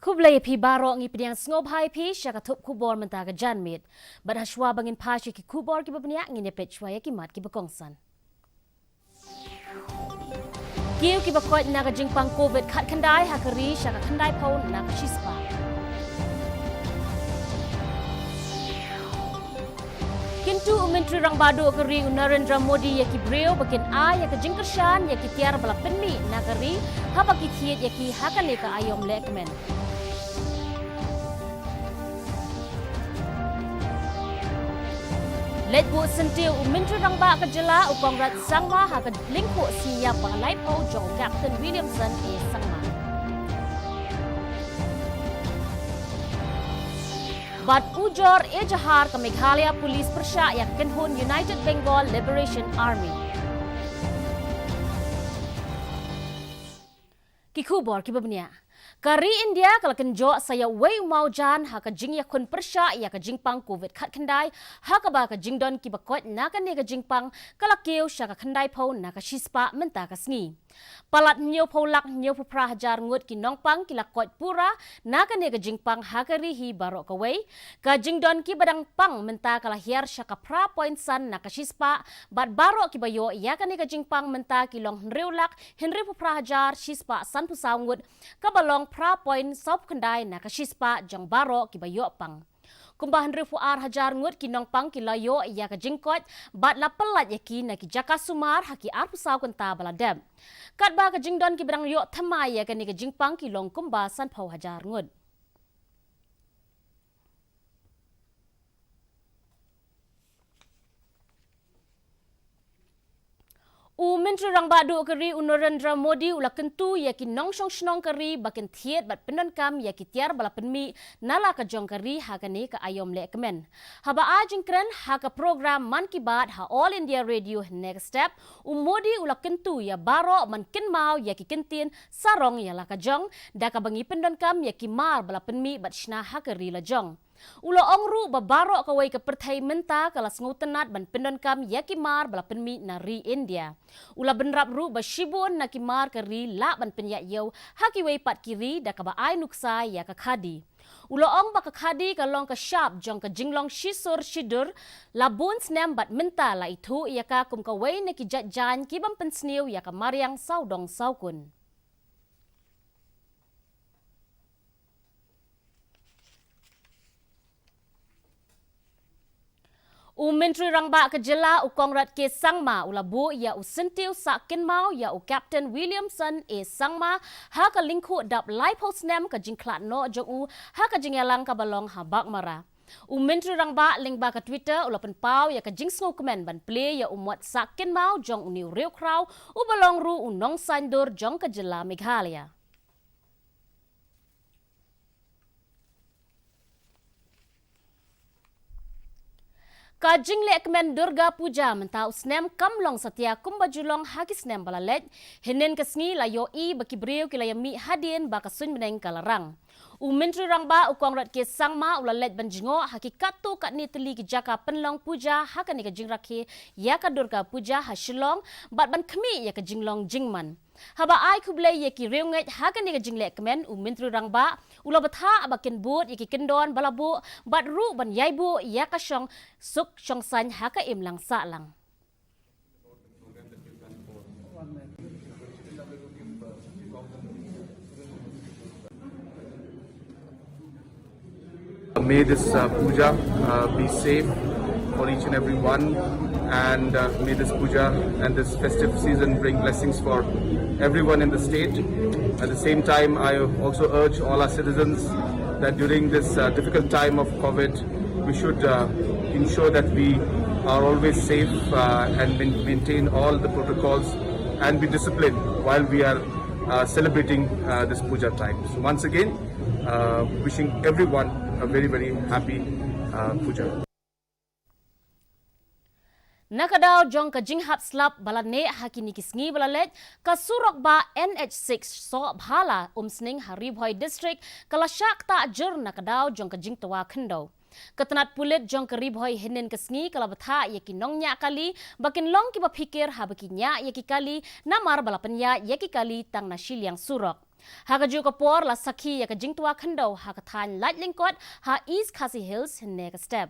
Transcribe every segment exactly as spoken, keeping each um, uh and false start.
Khublei ïa phi baroh, ngi pdiang sngewbha ïa phi sha ka thup khubor mynta ka janmiet. Bad hashwa ba ngin phai sha ki khubor kiba bniah, ngin ïa peit shwa ïa ki mat kiba kongsan. Kiew kiba koit na ka jingpang covid khatkhyndai ha ka ri sha ka khyndaiphew na ka shispah. Kyntu u Myntri Rangbah Duh ka ri u Narendra Modi ïa ki briew ba kin ai ïa ka jingkyrshan ïa ki tiar ba la pynmih na ka ri haba ki thied ïa ki ha kane ka aiom lehkmen. Leit buh syntiew u Myntri Rangbah ka jylla u Conrad Sangma ha ka lyngkhuh sngi ïap ba laiphew jong u Captain Williamson A Sangma. Bad ujor ejahar ka Meghalaya Police pyrshah ïa ka kynhun United Bengal Liberation Army. Ki khubor kiba bniah. Ka ri India ka la kynjoh sa ïa uwei u mawjan ha ka jingïakhun pyrshah ïa ka jingpang covid khatkhyndai, ha kaba ka jingdon kiba koit na kane ka jingpang ka la kiew sha ka khyndaiphew na ka shispah mynta ka sngi. Palat hynñiewphew lak hynñiewphew phra hajar ngut ki nongpang ki la koit pura na kane ka jingpang ha ka ri hi baroh kawei. Ka jingdon kiba dang pang mynta ka la hiar sha ka phra point san na ka shispah, bad baroh kiba ïoh ïa kane ka jingpang mynta ki long hynriew lak hynriewphew phra hajar shispah sanphew saw ngut, kaba long phra point sawphew khyndai na ka shispah jong baroh kiba ïoh pang. Kumba hynriewphew ar hajar ngut ki nongpang ki la ïoh ïa ka jingkoit bad la pyllait ïa ki na ki jaka sumar ha ki arphew saw kynta ba la dep. Katba ka jingdon kiba dang ïoh thymmai ïa kane ka jingpang ki long kumba sanphew hajar ngut. U Myntri Rangbah Duh ka ri u Narendra Modi u la kyntu ïa ki nongshong shnong ka ri ba kin thied bad pyndonkam ïa ki tiar ba la pynmih na la ka jong ka ri ha kane ka aiom lehkmen. Haba ai jingkren ha ka program Mann Ki Baat ha All India Radio hynne ka step, u Modi u la kyntu ïa baroh ban kynmaw ïa ki kyntien sarong ïa la ka jong, da kaba ngi pyndonkam ïa ki mar ba la pynmih bad shna ha ka ri la jong. U la ong ruh ba baroh kawei ka pyrthei mynta ka la sngewtynnat ban pyndonkam ïa ki mar ba la pynmih na ri India. U la bynrap ruh ba shibun na ki mar ka ri lah ban pynïaid ïew ha kiwei pat ki ri da kaba ai nuksa ïa ka khadi. U la ong ba ka khadi ka long ka shap jong ka jinglong shisur shidur la bun snem bad mynta la ithuh ïa ka kum kawei na ki jait jaiñ ki bym pynsniew ïa ka mariang sawdong sawkun. U Myntri Rangbah ka jylla u Conrad K Sangma u la buh ïa u syntiew sah kynmaw ïa u Captain Williamson A Sangma ha ka lyngkhuh dap laiphew snem ka jingkhlad noh jong u ha ka jingïalang kaba long ha Baghmara. U Myntri Rangbah lyngba ka Twitter u la pynpaw ïa ka jingsngewkmen ban plie ïa u mot sah kynmaw jong une u riewkhraw uba long ruh u nongsaiñdur jong ka jylla Meghalaya. Ka jinglehkmen Durga Puja mynta u snem kam long satia kumba ju long ha ki snem ba la leit. Hynnin ka sngi la ïohi ba ki briew ki la ïamih hadien ba ka suiñbneng ka la rang. U Myntri Rangbah u Conrad K Sangma u la leit ban jngoh ha ki katto katne tylli ki jaka pynlong puja ha kane ka jingrakhe ïa ka Durga Puja ha Shillong bad ban khmih ïa ka jinglong jingman. Haba ai khublei ïa ki riewngeit ha kane ka jinglehkmen, u Myntri Rangbah u la bthah ba kin bud ïa ki kyndon ba la buh bad ruh ban ïai buh ïa ka shong suk shong saiñ ha ka imlang sahlang. May this uh, puja uh, be safe for each and every one, and uh, may this puja and this festive season bring blessings for everyone in the state. At the same time, I also urge all our citizens that during this uh, difficult time of covid, we should uh, ensure that we are always safe uh, and main- maintain all the protocols and be disciplined while we are uh, celebrating uh, this puja time. So once again, uh, wishing everyone a very, very happy uh, puja. Na ka daw jong ka jinghap slap ba la neh ha kine ki sngi ba la leit, ka surok bah N H six Sohbhala Umsning ha Ri Bhoi District ka la shah ktah jur na ka daw jong ka jingtwa khyndew. Ka tnat pulit jong ka Ri Bhoi hynnin ka sngi ka la bthah ïa ki nongñiah kali ba kin long kiba phikir haba ki ñiah ïa ki kali namar ba la pynïaid ïa ki kali tang na shiliang surok. Ha kajuh ka por la sakhi ïa ka jingtwa khyndew ha ka thaiñ Laitlyngkot ha East Khasi Hills hynne ka step.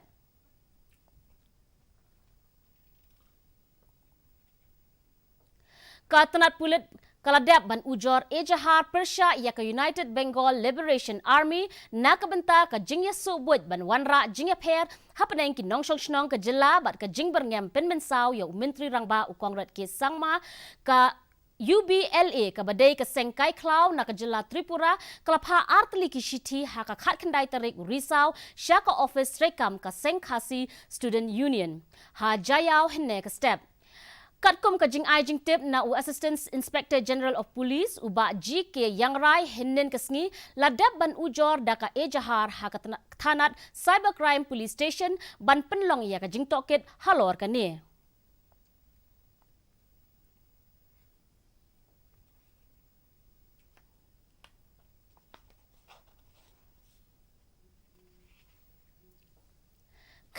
Ka tnat pulit ka la dep ban ujor ejahar pyrshah ïa ka United Bengal Liberation Army na ka bynta ka jingïasuh buit ban wanrah jingïapher hapdeng ki nongshong shnong ka jylla bad ka jingbyrngem pynmynsaw ïa u Myntri Rangbah u Conrad K Sangma. Ka U B L A kaba dei ka seng kai khlaw na ka jylla Tripura ka la phah artylli ki shithi ha ka khatkhyndai tarik u Risaw sha ka ophis treikam ka Seng Khasi Student Union ha Jaïaw hynne ka step. Katkum ka jingai jingtip na u Assistant Inspector General of Police u Bah G K Yangrai hynnin ka sngi la dep ban ujor da ka ejahar ha ka tna-, thanat Cybercrime Police Station ban pynlong ïa ka jingtohkit halor kane.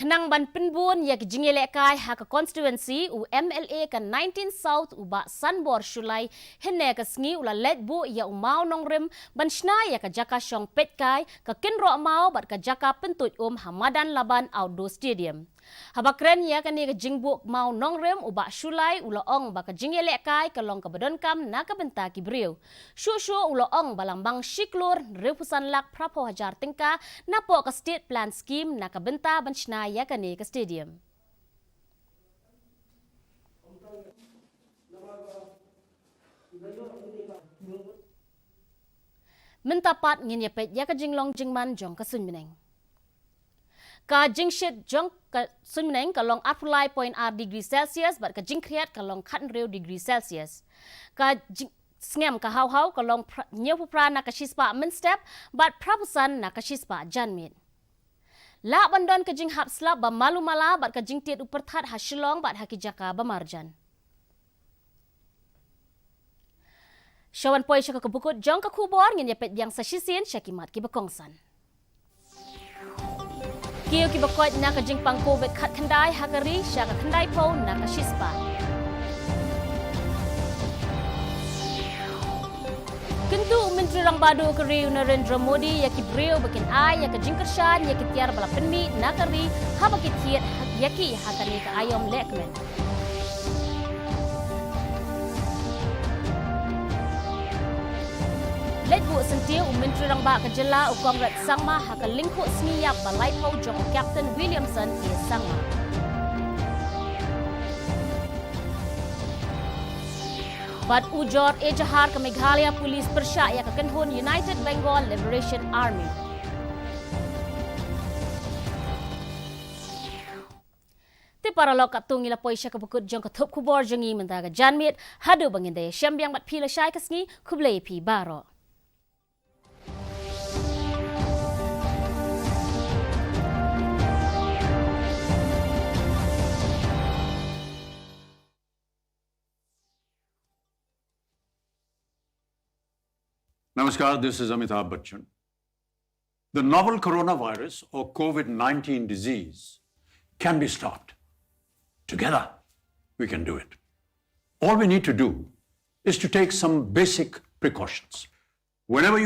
Khnang ban pynbun ïa ki jingïalehkai ha ka constituency u M L A ka nineteen South u Bah Sanbor Shullai hynne ka sngi u la leit buh ïa u mawnongrim ban shna ïa ka jaka shong peitkai, ka kynroh maw bad ka jaka pyntuid um ha madan Laban Outdoor Stadium. Haba kren ïa kane ka jingbuh mawnongrim u Bah Shullai u la ong ba ka jingïalehkai ka long kaba donkam na ka bynta ki briew. Shuh shuh u la ong ba la mang shi klur hynriewphew san lak phraphew hajar tyngka napoh ka State Plan Scheme na ka bynta ban shna ïa kane ka stadium. Mynta pat ngin ïa peit ïa ka jinglong jingman jong ka suiñbneng. Ka jingshit jong ka suiñbneng ka long arphew lai point ar degree Celsius bad ka jingkhriat ka long khathynriew degree Celsius. Ka jing-, sngem ka hawhaw ka long phra-, hynñiewphew phra na ka shispah mynstep bad phraphew san na ka shispah janmiet. Lah ban don ka jinghap slap ba malu mala bad ka jingtied u pyrthat ha Shillong bad ha ki jaka ba marjan. Sha wan poi sha ka bakut jong ka khubor, ngin ïa peit biang sa shisien sha ki mat kiba kongsan. Kiew kiba koit na ka jingpang Covid khatkhyndai ha ka ri sha ka khyndaiphew na ka shispah. Kyntu u Myntri Rangbah Duh ka ri u Narendra Modi ïa ki briew ba kin ai ïa ka jingkyrshan ïa ki tiar ba la pynmih na ka ri haba ki thied ïa ki ha kane ka aïom lehkmen. Leit buh syntiew u Myntri Rangbah ka jylla u Conrad Sangma ha ka lyngkhuh sngi ïap ba laiphew jong u Captain Williamson A Sangma. Bad ujor ejahar ka Meghalaya Police pyrshah ïa ka kynhun United Bengal Liberation Army. Te paralok, katto ngi la poi sha ka bakut jong ka thup khubor jong ngi mynta ka janmiet, haduh ba ngin da ïashem biang bad phi lashai ka sngi, khublei phi baroh. Namaskar, this is Amitabh Bachchan. The novel coronavirus or Covid nineteen disease can be stopped. Together, we can do it. All we need to do is to take some basic precautions. Whenever you